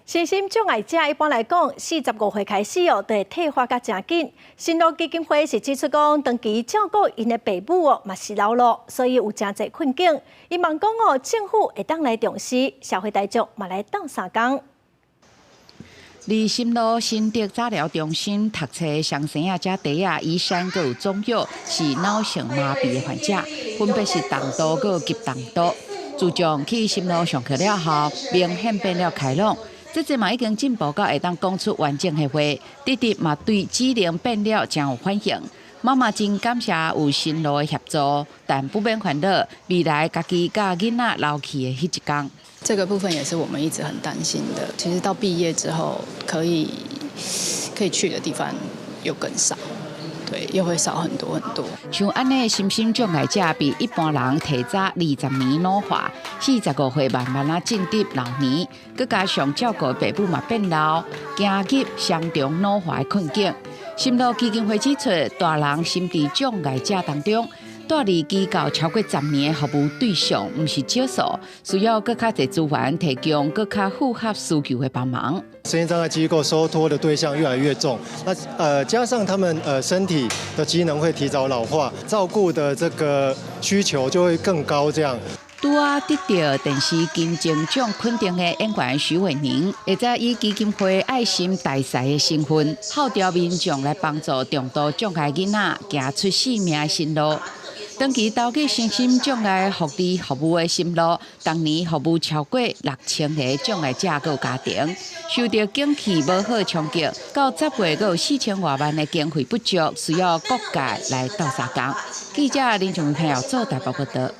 身心障礙者一般來講，45歲開始哦，就會退化甲誠緊。心路基金會是指出講，長期照顧𪜶的爸母哦，嘛是老咯，所以有誠濟困境。希望講哦，政府會當來重視，社會大眾嘛來鬥相共。佇心路新竹早療中心讀冊雙生仔遮弟仔醫生閣有總約是腦性麻痹的患者，分別是重度閣極重度。自從去心路上課了後，明顯變了開朗。這陣嘛已經進步到會當講出完整的話，弟弟嘛對指令變了誠有反應。媽媽真感謝有心路的協助，但不免煩惱未來家己佮囡仔老去的彼一天。這個部分也是我們一直很擔心的。其實到畢業之後，可以去的地方又更少，對，又會少很多很多。像按呢身心障礙者比一般人提早20年老化，45歲慢慢仔進入老年，閣加上照顧爸母嘛變老，行入雙重老化的困境。心路基金會指出，大人心智障礙者當中，蹛佇機構超過10年的服務對象，毋是少數，需要閣較濟資源提供，閣較符合需求的幫忙。身心障礙機構收托的對象越來越重，那加上他們身體的機能會提早老化，照顧的這個需求就會更高。這樣。拄仔得著電視金鐘獎肯定的演員許瑋甯，會再以基金會愛心大使的身份，號召民眾來幫助重度障礙囡仔行出生命的新路。長期投入身心障礙福利服務的心路，當年服務超過6000個障礙者閣家庭，受著景氣無好衝擊，到10月閣有4000外萬的經費不足，需要各界來鬥相共。記者林仲朋友做台北報道。